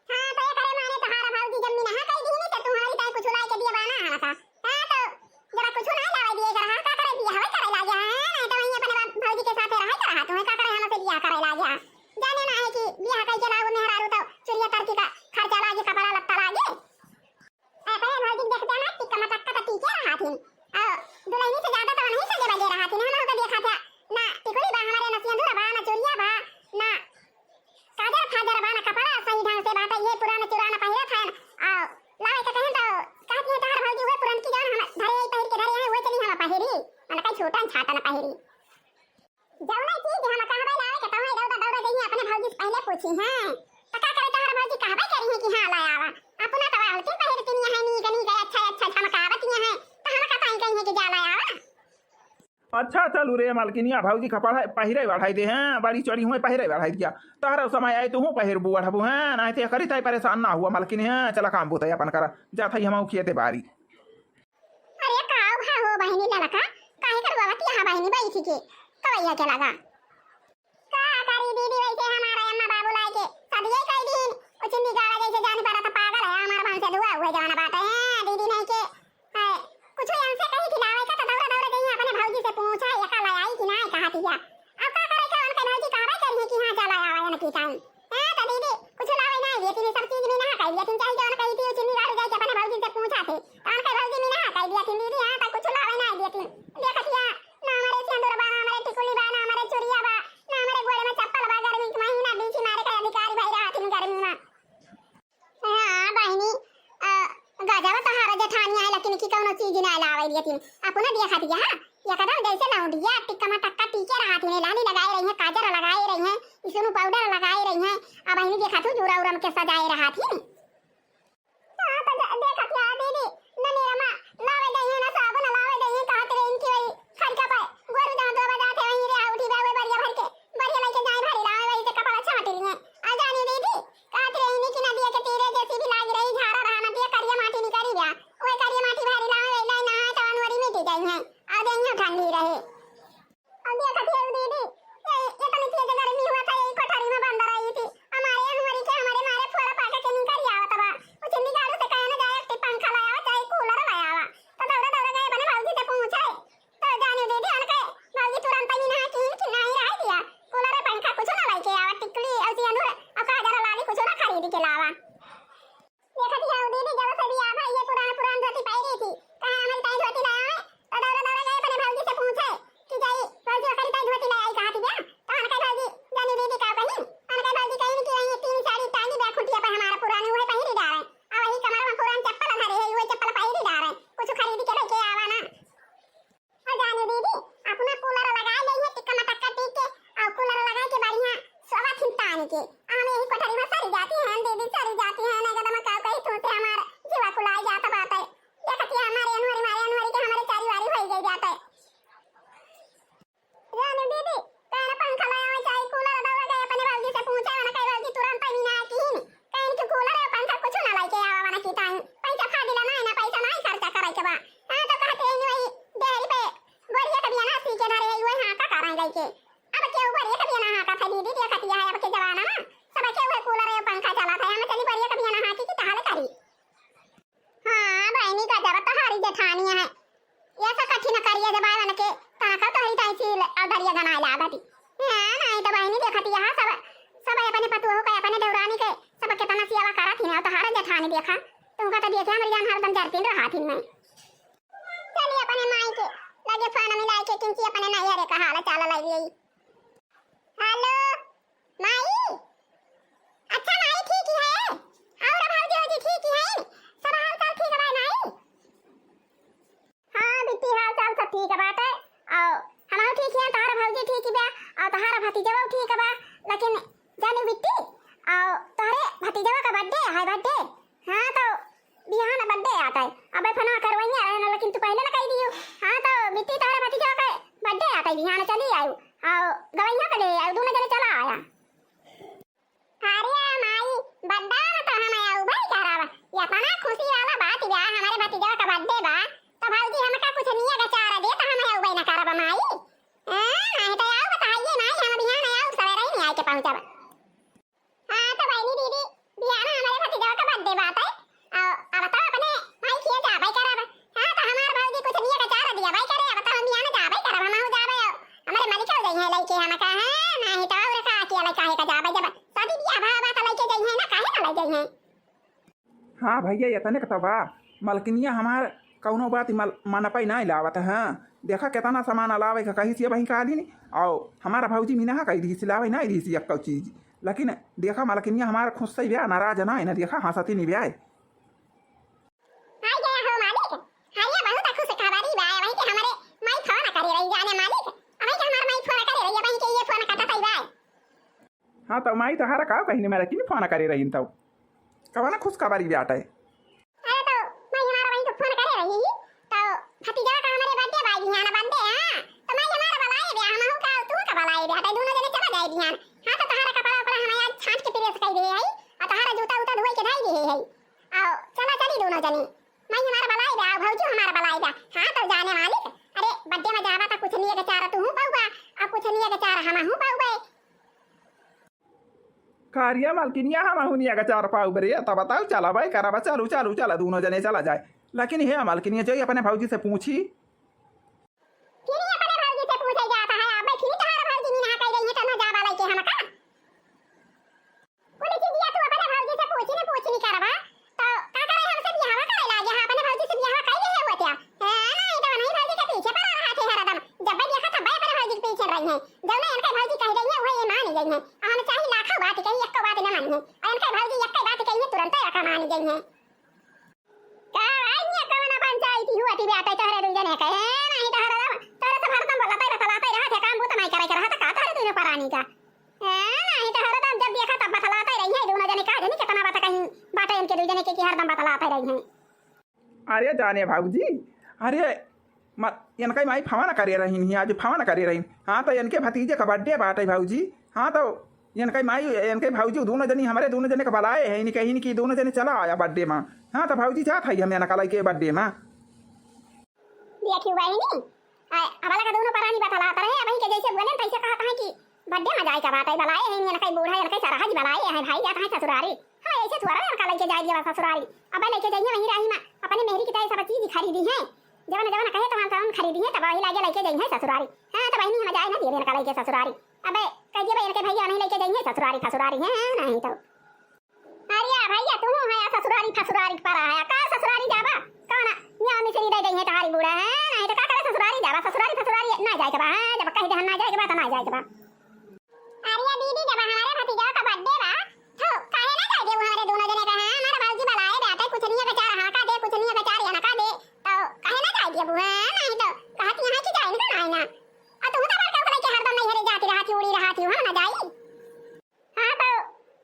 तो ये करे माने तोहार भौजी जब मिनहा कई दीनी, तो तुम्हारी ताई कुछ लाई के दिए बाना हना था। हाँ, तो जरा कुछ ना लावे दिए कर, हाँ, का करे बियाहवा करे लागे, हाँ, नहीं तो वहीं अपने बाप भौजी के साथ रहा कर रहा, तुम्हें का करे हमसे बियाह करे लागे, हाँ। जाने ना है कि बियाह कई के लाओ मेहरारू तो चुरिया तरकी का खर्चा लागे, कपड़ा लत्ता लागे। अपने भौजी के देखते ना टिक्का मटक्का तो टीके रहा थी। और दुल्हनी से ज्यादा तो नहीं सजे बजे रहा थी। हम लोग देखा था ना टिकुली बा हमारे, ना सिंदूर बा, ना चुरिया बा, ना काजर फाजर बा, ना कपड़ा सही ढंग से बाटे, ये पुराना चुराना पहिरे था। और लावे के कहें तो कहती है तोहर भौजी वो पुरनकी जौन हम धरे आई पहिर के धरे हैं, वो चली हम पहिरी, मन कई छोटा छाटा ना पहिरी। जौने चीज हम कहबे लावे के तौने दौड़ा दौड़ा जइहे अपने भौजी से पहिले पूछी हैं। त का करे तोहर भौजी कहबे करी है कि हाँ ला आवा। अपना तो आवती पहिरती नहीं है, नीक नीक अच्छा अच्छा झमकावती है, तो हम का ताई कही है कि जा ला आवा। अच्छा चलू रे मलकिनिया, भौजी का पढ़ाई पहिरे बढ़ाई दे हैं, बड़ी चढ़ी हुए पहिरे बढ़ाई दिया। तोहरा समय आए तू हूँ पहिरबू बढ़बू हैं, नहीं तो करी ताई परेशान ना हुआ मलकिन है। चला काम बोते अपन करा, जात है हम खेते बारी। अरे का भा हो बहिनी ललका, काहे कर रोवत यहाँ बहिनी बैठी के, कवैया के लगा? का करी दीदी, वैसे हमारा अम्मा बाबू लाई के सदिये कई दिन, वो चिन्नी गाड़ा जैसे जान पड़ा तो पागल है, हमारा भाई से दुआ हुए जाना बात है, दीदी नहीं के, है, कुछ हमसे कही कि लावे का तो दौड़ा दौड़ा गई अपने भौजी से पूछा, ये का लाई आई कि ना कहा दिया। अब का करे का उनके भौजी कहबे करी कि हाँ चला आवा इनकी ताई। हाँ, तो दीदी, कुछ लावे ना दिए तीन, सब चीज में ना कह दिया तीन, चाहे जौन कही थी, चिन्नी गाड़ी जाके अपने भौजी से पूछा थे, तो उनके भौजी में ना कह दिया तीन, दीदी, हाँ, तो कुछ लावे ना दिए तीन। देखत हिया, ना हमारे सिंदूर बा, ना हमारे टिकुली बा, ना हमारे चुरिया बा, ना हमारे गोड़े में चप्पल बा, गर्मी के महीना बीछी मारे के अधिकारी भाई रहा तीन गर्मी में। हाँ, बहिनी, अ, गजब तोहार जेठानी आए, लेकिन की कौनो चीज ना लावे दिए तीन। अपना देखा दिया, हाँ? एकदम जैसे लौंडिया, टिक्का मा टक्का टीके रहा थी, लाली लगाए रही है, काजर लगाए रही है, इसनु पाउडर लगाए रही है। अब बहिनी देखा तू, जूरा उरम के सजाए रहा थी। हाँ, तो दे-, देखा क्या दीदी, न निरमा लावे दे है, न साबुन लावे दे है, कहत रहे इनकी वही खर्चा पाए। गोरू जहाँ दो बजाते वहीं रे उठी बे, वही बढ़िया भर के, बढ़िया लेके जाए भरी लावे, वही से कपड़ा छाट लिए। आ जानी दीदी, कहत रही कि नदिया के तीरे जेसीबी लागी रही, झारा रहा नदिया, करिया माटी निकरी गया, वही करिया माटी भरी लावे, दीदी के लावा। देखत ही हो दीदी, जब से बियाह भई है, पुरान पुरान धोती पहिरी थी। कहे हमारी ताई धोती लावे, तो दौड़े दौड़े गए अपने भौजी से पूछे कि जाई, भौजी ओकरी ताई धोती ले आई कहा थी बया। तो हम कहे भौजी, जानी दीदी का कही, हम कहे भौजी कही कि वही तीन साड़ी टांगी बया खूंटिया पर हमारा पुरानी, वही पहिरी डारे। और वही कमर में पुरान चप्पल धरे है, वही चप्पल पहिरी डारे। कुछ खरीद के लेके आवा ना। और जानी दीदी, अपना कूलर लगाए लेइहे, टिक्का मटक्का टीक के, और कूलर लगाए के बढ़िया सोवा थिन तान के। हम यही कोठरी में सरी जाती हैं, दीदी सरी जाती हैं, नहीं तो मैं का कही तू से हमार जीवा कुलाई जात बाटे। देखती है हमारे अनवरी, मारे अनवरी के हमारे चारी वारी होई गई जाते। जानी दीदी, कहना पंखा ले आवे चाहे कूलर दौड़ गए अपने भौजी से पूछे, वरना कहे भौजी तुरंत ही ना की। कहीं कि कूलर और पंखा कुछ ना लेके आवा, वरना की ताई पैसा फाजिल ना है, ना पैसा ना ही खर्चा करे के बा। हाँ, तो कहते हैं वही डेहरी पे बोरिया के बियाना सी के धरे है, वही हाँ का कारण लेके। अब के ऊपर एक बियाना हाँ का था दीदी, देखती है अब के जमाना में सब के वही कूलर और पंखा चला था। हम चली बोरिया के बियाना हाँ की, की तहाले करी। हाँ, बहिनी का जब तोहरी जेठानी है, ये सब कठी न करिए जब आए उनके, तनका तोहरी ताई सील और दरिया गनाए लागती। हाँ, नहीं तो बहिनी देखती यहाँ सब, सब अपने पतोह के, अपने देवरानी के, सब कितना सेवा करत ही ना, तोहरा जेठानी देखा, तुमका तो देखे हमारी जान हरदम जरतीन रहा थी मैं। चलिए अपने माई के लगे फोन मिलाई के किंची अपने नैहरे का हाल चाल लाई। हेलो माई। अच्छा माई ठीक ही है। और भौजी वौजी ठीक ही है। सब हाल चाल ठीक बा माई। हाँ बिट्टी, हाल चाल सब ठीक बाटे। और हम ठीक ही हैं, तोहरा भौजी ठीक बा, और तोहरा भतीजवा ठीक बा। लेकिन जानी बिट्टी, और तोहरे भतीजवा का बर्थडे है, बर्थडे। हाँ, तो बिहान बर्थडे आत है। अबे फोनवा करवइया रहे ना, लेकिन तू पहले ना कह दियो। हाँ, तो बिट्टी तोहरे भतीजवा के बर्थडे आत है, बिहान चली आयु। आओ, गवैया के ले आयु, दोनों जने चला आया। अरे माई, बर्थडे में तो हम आयु भाई करब। ये इतना खुशी वाला बात बा, हमारे भतीजवा का बर्थडे बा, तो भौजी हमका कुछ निया के चारा दे, तो हम आयु भाई ना करब माई। हाँ, नहीं तो आयु बताइए माई, हम बिहान आयु सवेरे ही नहीं आए के पहुँचब। हाँ, तो बहिनी दीदी, बिहान हमारे भतीजवा का बर्थडे बात है। आ, अब तो अपने माई किया जाबे करब। हाँ, तो हमार भौजी कुछ निया के चारा दिया भाई करे, अब तो हम बिहान जाबे करब, हम हो जाबे। हमारे मलिक हो जाई है लइके हम का, हाँ, नहीं तो और का अकेले काहे का जाबे जब शादी बियाह भा बा तो लइके जाई है ना, काहे ना लइ जाई है। हाँ भैया, एतने क त बा। मलकिनिया हमार कउनो बात मल-, मन पे नाहीं लावत है। देखा केतना सामान लावे क कही से वहीं कालिन, अउ हमार भौजी मिनहा कही दिहिस लावे नाहीं दिहिस एक्कउ चीज। लेकिन देखा मलकिनिया हमार खुश से ब्या, नाराज नाहीं न, देखा हँसती नि ब्या। हाय गया हो मालिक, हरिया बहुत खुश खबरी बा, वहीं के हमारे माई फोन करे रही जाने मालिक, वहीं के हमार माई फोन करे रही, वहीं के ये फोन कटत ही बा। हाँ, तउ माई तोहारा का कहिन, मेरा किन फोन करे रहिन तउ? कवन खुशखबरी बाटे? अरे तउ माई हमारा वहीं तो फोन करे रही, तउ भतीजा का हमारे बर्थडे बा, बिहान बर्थडे, हाँ। तउ माई हमारा बुलाए बे, हमहू का, तू का बुलाए बे, हटे दोनों जने चला जाए बिहान। हाँ, तउ तोहारा कपड़ा उपड़ा हम आज छांट के प्रेस कर दिए है, और तोहारा जूता उता धोए के धई दिए है। आओ, चला चली दोनों जने। माई हमारा बुलाए बे, आओ भौजी हमारा बुलाए बे। हाँ, तउ जाने मालिक, अरे बर्थडे में जाबा तउ कुछ निया के चारा तू हूँ पाउबा, और कुछ निया के चारा हम हूँ पाउबे। कारिया मलकिनिया, हमहू निया के चार पाउबे रे, तब बताओ, चला भाई, करबा, चलू, चलू, चला, दोनों जने चला जाए। लेकिन हे मलकिनिया, जाई अपने भौजी से पूछी। फिर ही अपने भौजी से पूछे जाता है, अब फिर तोहार भौजी मीना कह रही है, तो ना जाबा लइके हमका। कुल चीजिया तू अपने भौजी से पूछी ने पूछी नहीं करबा, तो का करे हमसे बियाहवा करे लागे, हाँ, अपने भौजी से बियाहवा कर ले हुआ क्या? हाँ, नहीं तो नहीं भौजी के पीछे पड़ा रहा थे हरदम, जब भी देखा तब अपने भौजी के पीछे रही है। जौने इनके भौजी कह रही है, वही ये मान गई है। और हम चाहे लाखों बात कही, एको बात न मानी है। और इनके भौजी एको बात कही है, तुरंत ही अका मान गई है। का भाई, ये कौन पंचायती हुआ थी बेटा, तोहरे दुई जने के? ए, नहीं तोहरे, तोहरे सब हरदम बोलते बतलाते रहा थे, काम बूत नहीं करे के रहा था, का तोहरे दुई परानी का? ए, नहीं तोहरे तो जब देखा तब बतलाते रही है, दोनों जने का जनी कितना बात कहीं बाटे इनके दुई जने के, कि हरदम बतलाते रही हैं। अरे जाने भौजी, अरे म-, इनके माई फोन करे रहिन ही, आज फोन करे रहिन। हाँ, तो इनके भतीजे का बर्थडे बाटे भौजी। हाँ, तो इनके माई, इनके भौजी दोनों जनी, हमरे दोनों जने का बुलाए हैं, इनके, इनकी दोनों जने चला आया बर्थडे में। हाँ, तो भौजी जात है हम इनका लइके बर्थडे में। देखियो बहिनी, आ, अब लगा दोनों परानी बतलात रहे, अब इनके जैसे बोले तैसे कहत हैं कि बड्डे में जाए का बात है, बलाए हैं, इनका बूढ़ा, इनका सरहज बलाए हैं, भाई जात हैं ससुरारी। हाँ, ऐसे थोड़ा इनका लइके जाए दिया ससुरारी। अब लइके जाइए वहीं रही माँ, अपने मेहरी की तरह सब चीज खरीदी है, जवन जवन कहे तो हम सब खरीदी है, तब वही लागे लइके जाइए ससुरारी। हाँ, तो बहिनी हम जाए ना दिए इनका लइके ससुरारी। अब कह दिए भाई इनके भैया नहीं लइके जाइए ससुरारी, ससुरारी है नहीं तो। जाए के बा, हाँ, जब कहि देहन ना जाए के बा, त ना जाए के बा। अरे दीदी, जब हमारे भतीजा का birthday बा, तो काहे ना जाए देबू हमरे दोनों जने का? हाँ, हमारा बाबूजी बुलाए बाटे, कुछ नहीं बेचारा हाँ का दे, कुछ नहीं बेचारा ना का दे, तो काहे ना जाए देबू? हाँ, नहीं तो कहत यहाँ की जाए ना, ना, ना। आ तू तो बड़का को लेके हरदम नैहरे जाती रहती, उड़ी रहती हो, हम ना जाई। हाँ, तो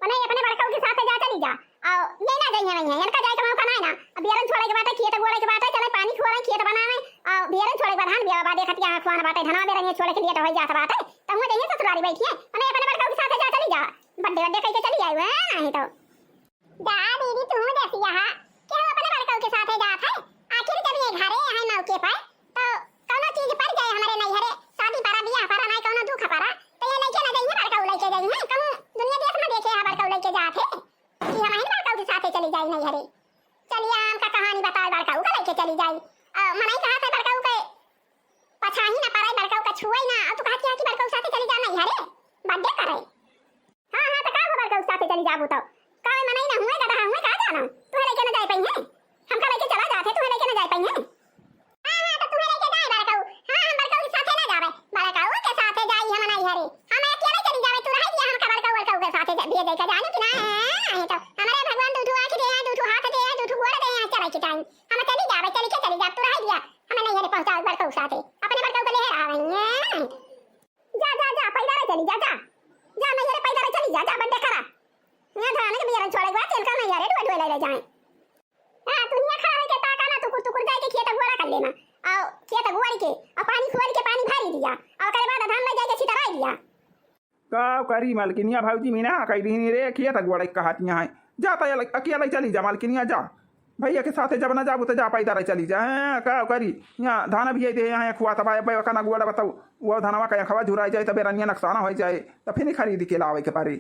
उन्हें अपने बड़काऊ के साथे जा चली जा। और ये ना जाइए वहीं, इनका जाए के मौका ना है ना। अब बियरन छोड़े के बाटे, खेत गोड़े के बाटे, चले पानी खोले, खेत बनावे। और बियरन छोड़े के बाद, धान बिया बा, देखत यहाँ खुआन बाटे, धनवा बेरंगे छोड़े के लिए तो हो जात बाटे। तो हुआ जाइए ससुरारी बैठिए, उन्हें अपने बड़काऊ के साथे जा चली जा। बड्डे वड्डे कह के चली जाए, हाँ, नहीं तो। जा दीदी, तू जैसी यहाँ, क्या हो अपने बड़काऊ के साथे जात है? आखिर जब ये घरे यहाँ मौके पर, तो कौनो चीज पड़ जाए हमारे नैहरे, शादी पड़ा, बियाह पड़ा, ना कौनो दुख पड़ा, तो ये लइके ना जाइए, बड़काऊ लइके जाइए। कहूँ दुनिया देश में देखे है बड़काऊ लइके जात है कि हम ही बड़काऊ के साथे चली जाई नैहरे। चलिए, हमका कहानी बताए, बड़काऊ का लइके चली जाई। अ, मनई कहा थे बड़काऊ के पछाही ना पड़े, बड़काऊ का छुए ना, और तू कहत क्या कि बड़काऊ साथे चली जा नैहरे, birthday करे। हाँ, हाँ, तो का हो बड़काऊ साथे चली जाबू तो? का वे मनई ना हुए, गदहा हुए, का जानो? तुहे लइके ना जाए पइहें? हमका लइके चला जात है, तुहे लइके ना जाए पइहें? हाँ, हाँ, तो तुहे लइके जाए बड़काऊ। हाँ, हम बड़काऊ के साथे ना जावे। बड़काऊ के साथे जाई हम नैहरे। हम अकेले चली जावे, तू रह दिया हमका बड़काऊ, बड़काऊ के साथे जा-, भेजे के जाने कि ना? नहीं तो हमारे भगवान दू ठो आँख दे हैं, दू ठो हाथ दे हैं, दू ठो गोड़ दे हैं, चले के जाई। हम चली जावे, चली के चली जा, तू रह दिया। हमें नैहरे पहुँचाओ बड़काऊ साथे। अपने बड़काऊ के लेहे आवे हैं। जा, जा, जा, पैदल चली जा, जा। जा, नैहरे पैदल चली जा, जा, birthday करा। यहाँ धान के बियरन छोड़े के बाद, तेल का नैहरे ढोए ढोए ले, ले जाए। हाँ, तू यहाँ खड़ा होके ताका ना, टुकुर टुकुर जाए के खेत गोड़ा कर लेना। और खेत गोड़ के, और पानी खोल के पानी भरी दिया। और ओकरे बाद धान ले जाए के छितराई दिया। का करी मलकिनिया भौजी मीना कह दीनी रे, खेत गोड़ कहत यहाँ है। जा तो अकेले चली जा मलकिनिया, जा। भैया के साथे जब ना जाबू तो जा पैदल चली जा। हैं, का करी? यहाँ धान भी दे, यहाँ खुआ तबाय पे कना गोड़ बताऊ। वो धनवा का खवा झुराई जाए, तबे रनिया नुकसान हो जाए, तो फिर खरीद के लावे के पड़ी।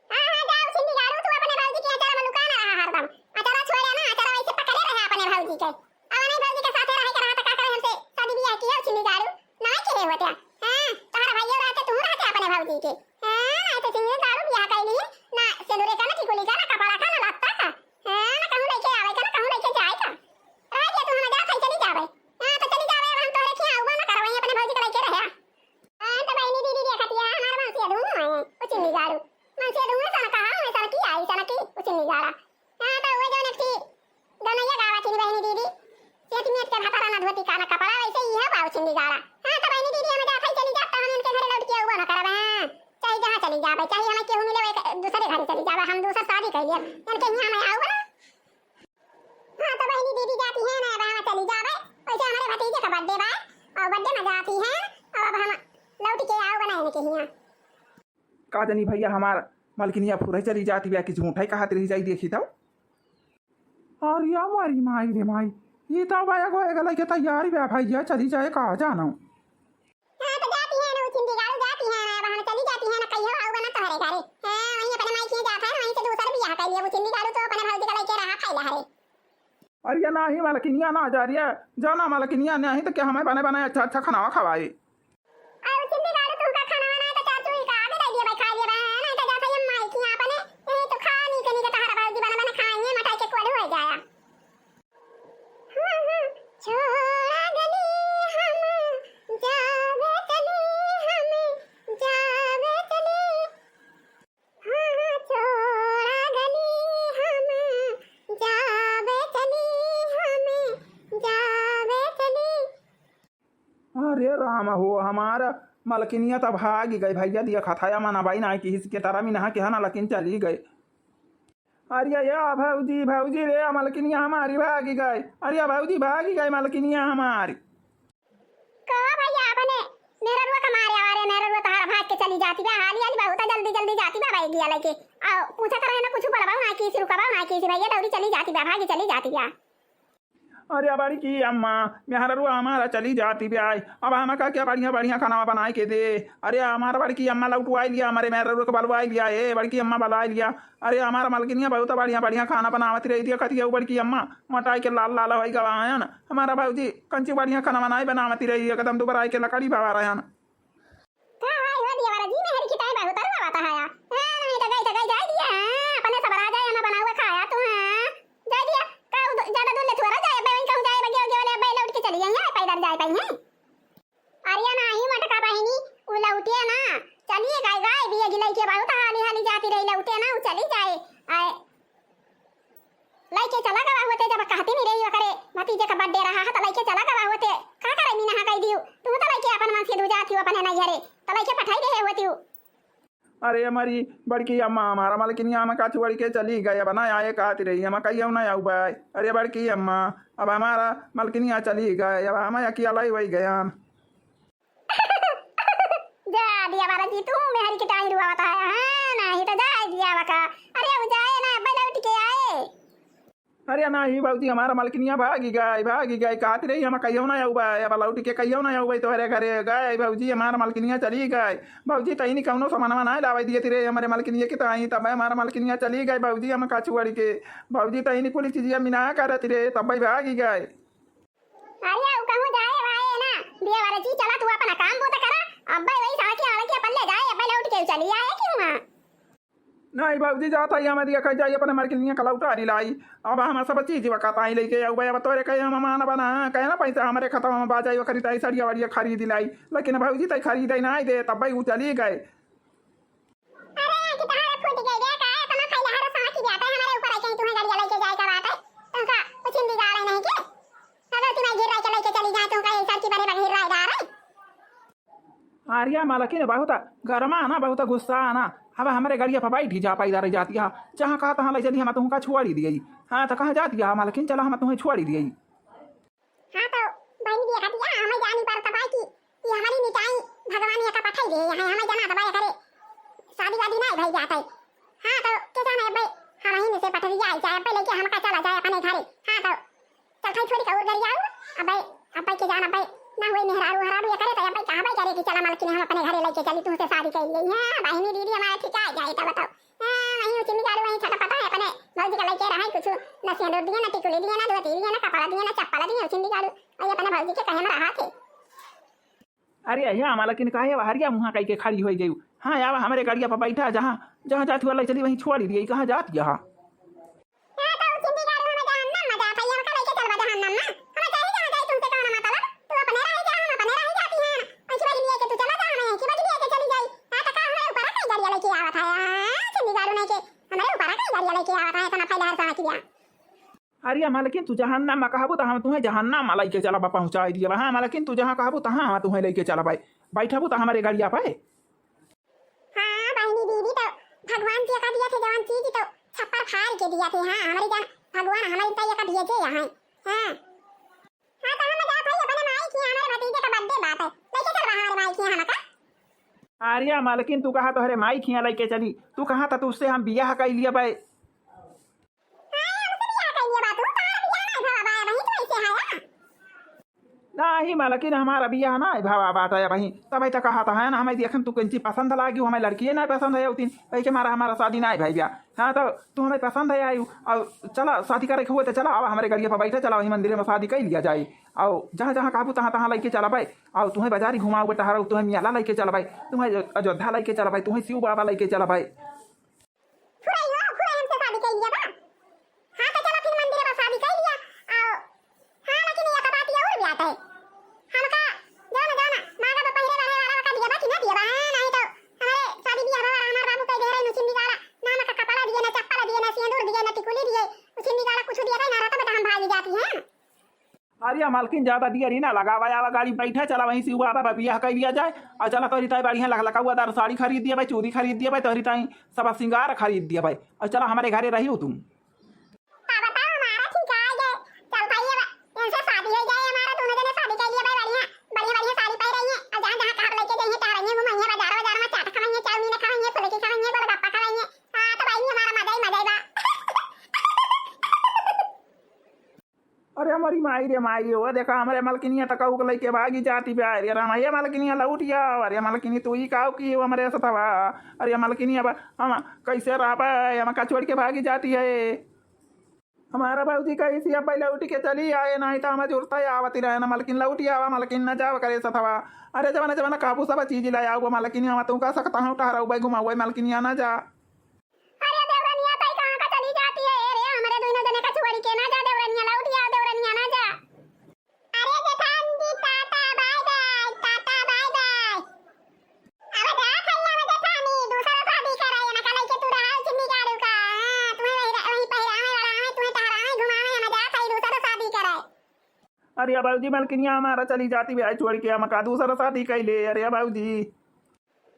हाँ, हाँ, जाओ छिंदी गाड़ू, तू अपने भौजी के अचार में लुका ना रहा हरदम। अचारा छोड़े ना, अचारा वैसे पकड़े रहे अपने भौजी के। अब नहीं भौजी के साथे रहे के रहा तो का करे हमसे शादी बियाह की हो छिंदी गाड़ू? ना के हे होते। हाँ, तोहरा भैया रहते, तू रहते अपने भौजी के। हाँ, नहीं तो छिंदी गाड़ू बियाह कैली, ना सिंदूरे का, ना टिकुली का, ना कपड़ा का, ना लत्ता का। हाँ, ना कहूँ लेके आवे का, ना कहूँ लेके जाए का। रह गया तू हम जात है, चली जावे। हाँ, तो चली जावे, अब हम तोहरे खिया हुआ ना करवाई, अपने भौजी के लेके रहे। हाँ, तो बहिनी दीदी देखत हिया, हमार मनसिया धुन है, उचिन्नी गाड़ू। मनसिया धुन सन कहा, हमें सन की आई, सन की उचिन्नी गाड़ा। हाँ, तो वो जौन एक ठी गनैया गावा थी बहिनी दीदी, चेत में के भतारा ना धोती का ना कपड़ा, वैसे ही है बा उचिन्नी गाड़ा। हाँ, तो बहिनी दीदी, हम जात है, चली जात, तो हम इनके घरे लौट के अउबो ना करब, हाँ। चाहे जहाँ चली जाबे, चाहे हमें केहू मिले, एक दूसरे घरे चली जाबे, हम दूसर शादी कर लिया, इनके यहाँ मैं आऊँ ना। हाँ, तो बहिनी दीदी जाती है ना, अब हम चली जाबे। वैसे हमारे भतीजे का birthday बा, और birthday में जाती है, और अब हम लौट के आओ बनाए के हियाँ। का जनी भैया, हमार मलकिनिया फुरे चली जाती बा कि झूठा ही कहत रही जाई, देखी तो। अरे या मारी माई रे माई, ये तो बाया गोए गलाई के तैयारी बा भैया, चली जाए का जानो। हाँ, तो जाती है ना, उचिन्नी गाड़ू जाती है ना, अब हम चली जाती है ना, कहियो आऊगा ना तोहरे घरे। हाँ, वहीं अपने माई के जात है ना, वहीं से दूसर बियाह कर लिया, उचिन्नी गाड़ू तो अपने भौजी का लेके रहा फैला हरे। अरे या नाही मलकिनिया ना जा रही है, जाना मलकिनिया नहीं तो क्या हमें बने बने अच्छा अच्छा खाना खवाए। और उचिन्नी गाड़ू तुमका खाना बनाए तो चाचू ही का आगे दे दिए भाई, खा लिए बहन, नहीं तो जाते हम माई की यहाँ अपने, यही तो खा नहीं कहीं के तहरा भौजी बने बने खाएंगे, मटाई के कोल हो जाया। हाँ, हाँ, छोड़ा गली हम जावे चली, हम जावे चली। हाँ, हाँ, छोड़ा गली हम जावे चली, हम जावे चली। अरे राम हो, हमार मलकिनिया तो भागी गई भैया, दिया खथाया मना बाई ना किसी के तरह में नहा के है ना, लेकिन चली गई। अरे या भौजी, भौजी रे, मलकिनिया हमारी भागी गई। अरे भौजी, भागी गई मलकिनिया हमारी। का भैया, अपने मेहररुआ का मारे आवा रे, मेहररुआ तोहार भाग के चली जाती बा, हाली हाली बहुत जल्दी जल्दी जाती बा भाई गिया लेके। आ, पूछत रहे ना कुछ, बोलबा ना किसी, रुकबा ना किसी, भैया दौड़ी चली जाती बा, भागी चली जाती बा। अरे बड़की अम्मा, मेहररुआ हमारा चली जाती बा, अब हमका क्या बढ़िया बढ़िया खाना बनाए के दे। अरे हमारा बड़की अम्मा लौटवाई लिया, हमारे मेहररुआ के बलवाई लिया, ए बड़की अम्मा बलवाई लिया। अरे हमारा मलकिनिया बहुत बढ़िया बढ़िया खाना बनावत रही दिया, कथी है बड़की अम्मा, मोटाई के लाल लाल होई गवा है ना। हमारा भौजी कंची बढ़िया खाना बनाए बनावत रही, एकदम दुबराई के लकड़ी बाबा रहे ना। का भाई हो दिया वाला जी, मेहर की ताई बहुत अरुआ बात है या। हाँ, नहीं तो गई तो गई जाए दिया, हाँ, अपने सब आ जाए, हमें बनावा खाया तू, हाँ। जाए दिया, का उद-, ज्यादा दूर ले तू आ जाए, अबे वहीं कहूँ जाए, बगे, बगे वाले अबे लौट के चली जाइए, पैदल जाए पाई हैं। अरे जेका birthday रहा है, त लइके चला गवा होते। का करे मीना हा कहि दियो? तू त लइके अपन मन से दू जाती हो अपने नैहरे, त लइके पठाई देहे होती हो। अरे हमारी बड़की अम्मा, हमारा मलकिनिया हम का छोड़ी के चली गए, अब ना आए कहत रही, हम कहियो ना आऊ बाय। अरे बड़की अम्मा, अब हमारा मलकिनिया चली गए, अब हम अकेला ही वही गयान। जा दिया बारा जी, तू मेहरी के टाई रुआवत है, हाँ, नाही तो जाए दिया बका। अरे वो जाए ना, अब्बे लौट के आए। अरे नाही भौजी, हमारा मलकिनिया भागी गई, भागी गई, कहत रही हम कहियो ना आऊ बाय, अब लौट के कहियो ना आऊ बाय तोहरे घरे गई भौजी, हमारा मलकिनिया चली गई। भौजी तईनी कौनो सामानवा ना लावे दिए रे हमरे मलकिनिया के ताई, तब हमारा मलकिनिया चली गई भौजी, हम का छोड़ी के। भौजी तईनी कुल चीजिया मिना करत रे, तब भागी गई। अरे, उ कहूँ जाए वाए ना, दिया वाला जी, चला तू अपना काम बूता करा, अब्बे वही साकी आवे के अपन ले जाए, अब्बे लौट के चली आए कि हुआ। नहीं बाबूजी, जात आई, हम दिया कह जाई, अपने मलकिनिया का लौटा लाई। अब हम सब चीज वकात आई लेके आऊ भाई, अब तोरे कहे हम मान बना, कहे ना पैसा हमरे खतवा में बाजाई, ओकरी ताई सड़िया वड़िया खरीद लाई, लेकिन बाबूजी ताई खरीदे ना दे, तब भाई उ चली गए। अरे, आँखी तहार फूट गई रे, का एतना फैलहर साँकी जात है, हमरे ऊपर आई कहीं तुम्हें गाड़िया लेके जाए का बात है, तुमका कुछ हिंदी गाड़े नहीं के? अगर तुम्हें गिर रहा के लेके चली जाए, तुमका ये सर की बड़े बड़े गिर रहा है। अरे मालकिन, बहुत गरमा ना, बहुत गुस्सा ना, अब हमरे गाड़िया पर बैठी जा, पैदल जाती है, जहाँ कहा तहाँ ले चली, हम तुमका छोड़ी दिए। हाँ, तो कहाँ जाती है मालकिन, चला हम तुम्हें छोड़ी दिए। हाँ तो बहनी भी कहती है, हमें जानी पर तबाई की, ये हमारी मिटाई भगवान ये का पठाई दे, यहाँ हमें जाना तबाई करे, शादी वादी नहीं भई जात है। हाँ तो के जाने अब्बे, हम ही में से पठरी जाए, चाहे अब्बे लेके हमका चला जाए अपने घरे। हाँ तो चल भाई छोड़ी का और घर जाऊ, अब्बे, अब्बे के जान अब्बे, ना हुए मेहरारू हरारू ये करे तो अब्बे कहाँ भाई करे कि चला मलकिन हम अपने घरे लेके चली, तुमसे शादी कर ली। हाँ बहनी दीदी हमारा ठीक आ जाए तो बताओ। हाँ, वहीं उचिंदी गाड़ू वहीं छटपटा है अपने भौजी का लइके रहा है कुछ, ना सेंदूर दिए, ना टिकुली दिए, ना धोती दिए, ना कपड़ा दिए, ना चप्पल दिए, उचिंदी गाड़ू वही अपने भौजी के कहे में रहा थे। अरे अहिया मालकिन, काहे हरिया मुँहा कई के खड़ी होई गयू? हाँ, आवा हमरे गाड़िया पर बैठा, जहाँ, जहाँ जात हुआ लई चली वहीं छोड़ी दिए, कहाँ जात यहाँ? हाँ, तो उचिंदी गाड़ू हमें जहन्नम में जात है, हमका लइके चलबा जहन्नम में? हमें चाहे जहाँ जाए तुमसे कौन मतलब? तू अपने राही जा, हम अपने राही जाती हैं। ऐसी बारी लिए के तू चला जा, हमें ऐसी बारी लिए के चली जाई। हाँ, तो का हमरे ऊपर कई गाड़िया लइके आवत है? हाँ, उचिंदी गाड़ू नहीं के हमरे ऊपर कई गाड़िया लइके आवत है, इतना फैला हर साला किया। अरे मालकिन, तू जहन्नम में कहबू तो हम तुम्हें जहन्नम में लइके चलबा, पहुँचाई दिए। हाँ मालकिन, तू जहाँ कहबू तहाँ हम तुम्हें लइके चलबा, बैठबू तो हमरे गाड़िया पे। हाँ बहनी दीदी, तो भगवान जी का दिए थे जवन चीज तो छप्पर फाड़ के दिए थे। हाँ हमारी जान भगवान हमारी तो ये का दिए थे यहाँ। हाँ। हाँ तो हम जात हई अपने माई की, हमारे भतीजे का birthday बात है, लेके चल रहा हमारे माई की हमका। अरे मालकिन, तू कहा तोहरे माई की यहाँ लइके चली, तू कहा था तुझसे हम बियाह कर लिया बाय। हाँ, हमसे बियाह कर लिया बा तू, तोहरा बियाह नहीं भवा बा, वहीं तू ऐसे है ना? नाही मालकिन, हमारा बियाह ना है भवा बात है वहीं, तब तो कहा था है ना, हमें देखन तू कंची पसंद लागी, हमें लड़की ना पसंद है उतिन, वही के मारा हमारा शादी ना है भाई बियाह। हाँ तो तू हमें पसंद है आई, और चला शादी करे के हुए तो चला, अब हमारे गाड़िया पर बैठा, चला वहीं मंदिर में शादी कर लिया जाए। और जहाँ जहाँ कहबू तहाँ तहाँ लइके चला बाय, और तुम्हें बाजारी घुमाओ बेटा, हरो तुम्हें मियाला लइके चला बाय, तुम्हें अयोध्या लइके चला बाय, तुम्हें शिव बाबा लइके चला बाय। फुरई हो, फुरई हमसे शादी कर लिया बा। हाँ, तो चलो फिर मंदिर में शादी कर लिया। आओ। हाँ, लेकिन ये का बात ये और भी आता है। हमका जाना, जाना, मांगा तो पहले वाले वाला का दिया बा कि ना दिया बा? हाँ, नहीं तो हमारे शादी ब्याह में हमारे बाबू कह दे रहे, नुचिंदी गाड़ा, ना हमका कपड़ा दिए, ना चप्पल दिए, ना सिंदूर दिए, ना टिकुली दिए, नुचिंदी गाड़ा कुछ दिया था, ना रहता बेटा हम भाग जाती हैं। अरे मालकिन, ज्यादा देरी ना लगावा, आवा गाड़ी बैठा, चला वहीं से हुआ बाबा बियाह कर लिया जाए। और चला तोहरी ताई बढ़िया लख लखा हुआ दार साड़ी खरीद दिया भाई, चूड़ी खरीद दिया भाई, तोहरी ताई सब सिंगार खरीद दिया भाई। और चला हमारे घरे रही हो तुम। का बताओ हमारा ठीक आ गए। चल भाई, अब इनसे शादी हो जाए हमारा, दोनों जने शादी कर लिए भाई, बढ़िया बढ़िया बढ़िया साड़ी पहन रही है और जहाँ जहाँ कहाँ लेके जाइए, टहराइए, घुमाइए, बाजार बाजार में चाट खवाइए, चाउमीन खवाइए, फुलकी खवाइए, गोलगप्पा खवाइए। हाँ तो भाई हमारा मजा ही मजा ही बा। अरे हमारी माई रे माई, वो देखा हमरे मलकिनिया तकाऊ के लइके भागी जाती बे। अरे राम, ये मलकिनिया लौट आओ। अरे मलकिनी, तू ही काऊ की हो हमरे सथवा? अरे मलकिनी, अब हम कैसे रहबे? हम का छोड़ के भागी जाती है? हमारा भौजी कैसी अब लौट के चली आए, नहीं तो हम जुड़ता ही आवती रहे ना। मलकिन लौट आवा, मलकिन न जावा करे सथवा। अरे जवाना जवाना काबू सब चीज ले आओ मलकिनी, हम तू का सकता हूँ टहराऊ भाई, घुमाऊ भाई, मलकिनिया ना जा। अरे देवरनिया, ताई कहाँ का चली जाती है? ए रे, हमरे दोनों जने का छोड़ी के ना जा देवरनिया, लौट आओ देवरनिया, ना जा। अरे जेठान जी, tata bye bye, tata bye bye. अब जा खैया में जेठानी, दूसरा शादी कराए, ना कलाई के तू रहा चिन्नी गाड़ू का। हाँ, तुम्हें वही, वही पहरावे, वड़ावे, तुम्हें टहरावे, घुमावे, हम जा खाई दूसरा शादी कराए। अरे भौजी, मलकिनिया हमारा चली जाती बे छोड़ के, हमका दूसरा शादी कइले। अरे भौजी।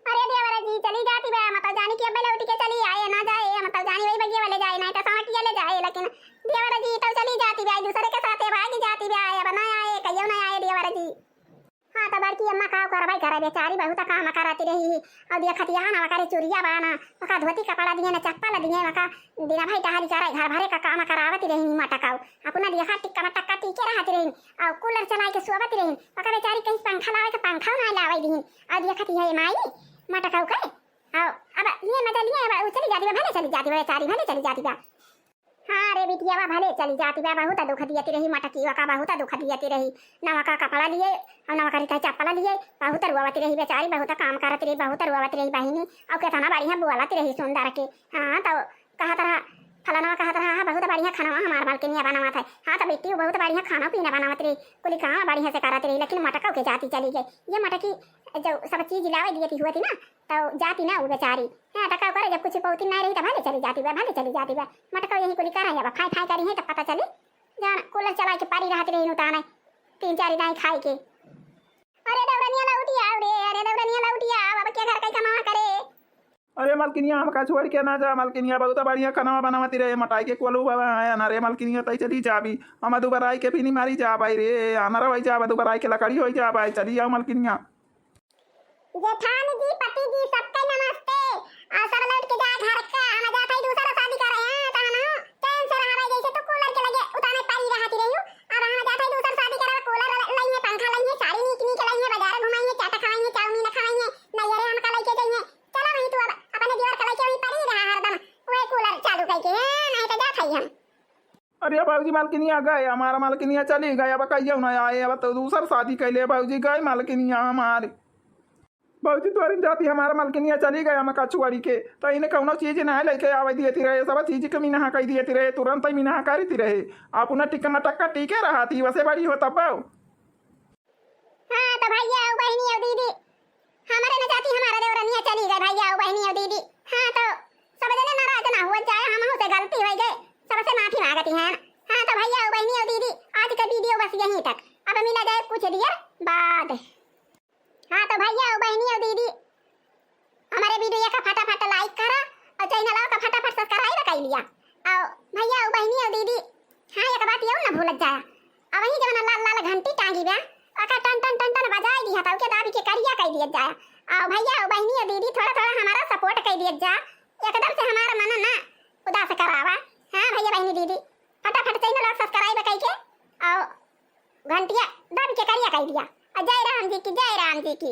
अरे देवरा जी, चली जाती बे, हम तो जानी कि अबे लौट के चली आए, ना जाए, हम तो जानी वही बगिया वाले जाए, नहीं तो सवटिया ले जाए, लेकिन देवरा जी तो चली जाती बे, दूसरे के साथे भागी जाती बे, अब ना आए, कहियो ना आए देवरा जी। हाँ, तो बड़की अम्मा का करबै, घरे बेचारी बहुत काम करत रही। और देखत यहाँ ना, ओकरे चुरिया बा ना, ओका धोती कपड़ा दिए ना, चप्पल दिए, ओका बिना भाई टहरी करे, घर भरे का काम करावत रही मटकाऊ। अपना देखा टिक्का मटक्का टीके रहत रही, और कूलर चलाए के सोवत रही। ओका बेचारी कहीं पंखा लावे के पंखा ना लावे दीन। और देखत है माई मटकाऊ के, और अब ये मजा लिए, अब उ चली जाती बा, भले चली जाती बा बेचारी, भले चली जाती बा। हाँ रे बिटिया, बा भले चली जाती बा, बहुत दुख दियती रही मटकिया का, बहुत दुख दियती रही। ना ओका कपड़ा लिए, और ना ओका रिता चप्पल लिए, बहुत रोवती रही बेचारी, बहुत काम करत रही, बहुत रोवती रही बहिनी। और कितना बढ़िया बोलत रही सुंदर के। हाँ, तो कहत रहा, फलाना कहत रहा, "हाँ, बहुत बढ़िया खाना हमार मलकिनिया बनावत है।" हाँ, तो बेटी, बहुत बढ़िया खाना पीना बनावत रही, कुली काम बढ़िया से करत रही, लेकिन मटका के जाती चली गई। ये मटकी जो सब चीज लावे दियती हुआ थी ना, तो जाती ना वो बेचारी। हाँ, तो का करे, जब कुछ पौती नहीं रही, तो भले चली जाती बा, भले चली जाती बा। मटका यहीं कुली करा है, अब फाई फाई करी है, तो पता चली। जान कूलर चला के पारी रहत रही उताने, तीन चार दाई खाई के। अरे दौड़निया लौटी आओ रे, अरे दौड़निया लौटी आओ, अब क्या घर का कमावा करे? अरे मलकिनिया, हमका छोड़ के ना जा मलकिनिया, बहुत बढ़िया खाना बनावती रहे, मटाई के कोलू बाबा आया ना रे मलकिनिया, तई चली जाबी, हम दुबारा आई के फिनी मारी जा भाई रे, आना रवाई जा, दुबारा आई के लकड़ी होई जा भाई, चली आओ मलकिनिया। जेठानी जी, पति जी, सबके नमस्ते। और सब लौट के जाए घर का, हम जात हई दूसरा शादी करे हैं, तो हम चैन से रहबे, जैसे तो कूलर के लगे उताने पारी रहती रही हूँ। अब हम जात हई दूसरा शादी करे, कूलर ल-, लइहे, पंखा लइहे, साड़ी नीक नीक लइहे, बाजार घुमाइए, चाट खवाइए, चाउमीन खवाइए, नैहरे हमका लेके जाइए। चलो वहीं तू अब अपने देवर का लेके वहीं पड़ी रहा हरदम, वही कूलर चालू करके, हैं, नहीं तो जात हई हम। अरे भौजी, मलकिनिया गए, हमारा मलकिनिया चली गए, अब कहियो ना आए, अब तो दूसर शादी कैले भौजी, गए मलकिनिया हमारी। भौजी तोहरी जाती हमारा मलकिनिया चली गए, हम कछुआरी के, तो इन्हें कौनो चीज ना लेके आवे दियती रहे, सब चीज के मिनहा कही दियती रहे, तुरंत ही मिनहा करी दी रहे। अपना टिक मटक्का टीके रहती, वसे बड़ी हो तब। हाँ, तो भैया, ओ बहिनी, ओ दीदी, हमरे न जाती, हमारा देवरनिया चली गए, भैया, ओ बहिनी, ओ दीदी। हाँ, तो सब जने नाराज ना हुआ जाए, हम से गलती हो गए, सबसे माफी मांगती हैं। हाँ, तो भैया, ओ बहिनी, ओ दीदी, आज का वीडियो बस यहीं तक। अब मिला जाए कुछ देर बाद। हाँ, तो भैया, ओ बहिनी, ओ दीदी, हमारे वीडियो का फटाफट like करा और चैनल का फटाफट subscribe कर लिया। और भैया, ओ बहिनी, ओ दीदी, हाँ, एक बात ये ना भूलत जाया, अब वही जवन लाल लाल घंटी टांगी बा, ओका टन टन टन टन बजाई दिया था, ओके दाबी के करिया कई दिया जाया। और भैया, ओ बहिनी, ओ दीदी, थोड़ा थोड़ा हमारा support कर दिया जा, एकदम से हमारा मन ना उदास करावा। हाँ भैया, बहिनी, दीदी, फटाफट चैनल subscribe कई के और घंटिया दाबी के करिया कई दिया। और जय राम जी की, जय राम जी की।